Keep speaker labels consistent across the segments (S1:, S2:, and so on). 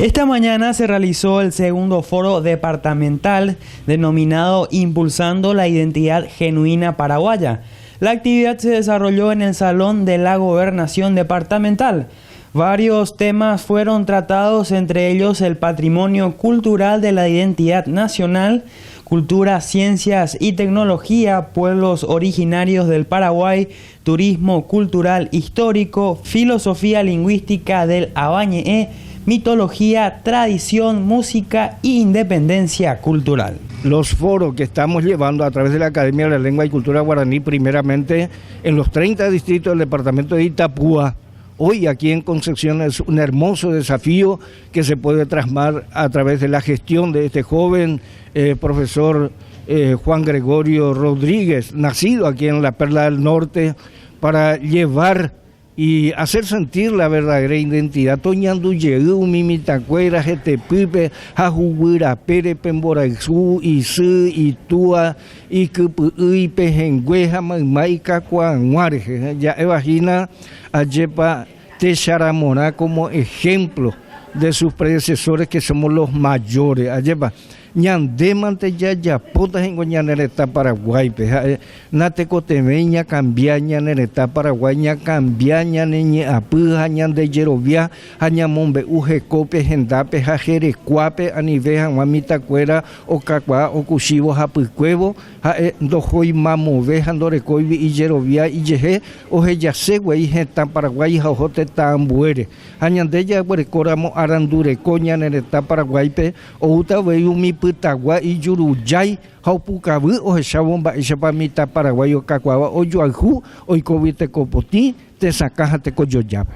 S1: Esta mañana se realizó el segundo foro departamental denominado Impulsando la Identidad Genuina Paraguaya. La actividad se desarrolló en el Salón de la Gobernación Departamental. Varios temas fueron tratados, entre ellos el patrimonio cultural de la identidad nacional, cultura, ciencias y tecnología, pueblos originarios del Paraguay, turismo cultural histórico, filosofía lingüística del Avañe'ẽ, mitología, tradición, música e independencia cultural.
S2: Los foros que estamos llevando a través de la Academia de la Lengua y Cultura Guaraní, primeramente en los 30 distritos del departamento de Itapúa, hoy aquí en Concepción es un hermoso desafío que se puede trasmar a través de la gestión de este joven eh, profesor eh, Juan Gregorio Rodríguez, nacido aquí en la Perla del Norte, para llevar y hacer sentir la verdadera identidad. Toñandu jey umi mitãkuéra hetepýpe ha huguyrapére pe mborayhu, isy, itúa, ikypy'y, ipehẽngue ha mayma ikakuaag̃ua rehe. Ja'éva hína ajépa techaramorã como ejemplo de sus predecesores que somos los mayores. Ajépa Ñandémante jajapóta hína ñane retã Paraguáipe, ha'e natekotevẽi ñakambia ñane retã Paraguái, ñakambia ñane ñe'ãpy ha ñande jerovia ha ñamombe'u hekópe, hendápe ha jerekuápe anive hag̃ua mitãkuéra okakuaa okuchívo hapykuévo, ha'e ndohói mamove ha ndorekóigui ijerovia ijehe ohejase guei hetã Paraguái ha oho tetã ambuére. Ha ñande jaguerekóramo arandureko ñane retã Paraguáipe Oúta avei umi pytagua ijurujái ha opukavy ohechávo mba'éichapa mitã Paraguái okakuaáva ojoayhu oikógui teko potĩ, tesakã ha tekojojápe.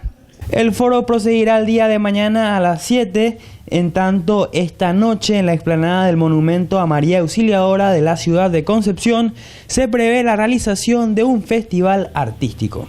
S1: El foro proseguirá el día de mañana a las 7, en tanto esta noche en la explanada del Monumento a María Auxiliadora de la ciudad de Concepción se prevé la realización de un festival artístico.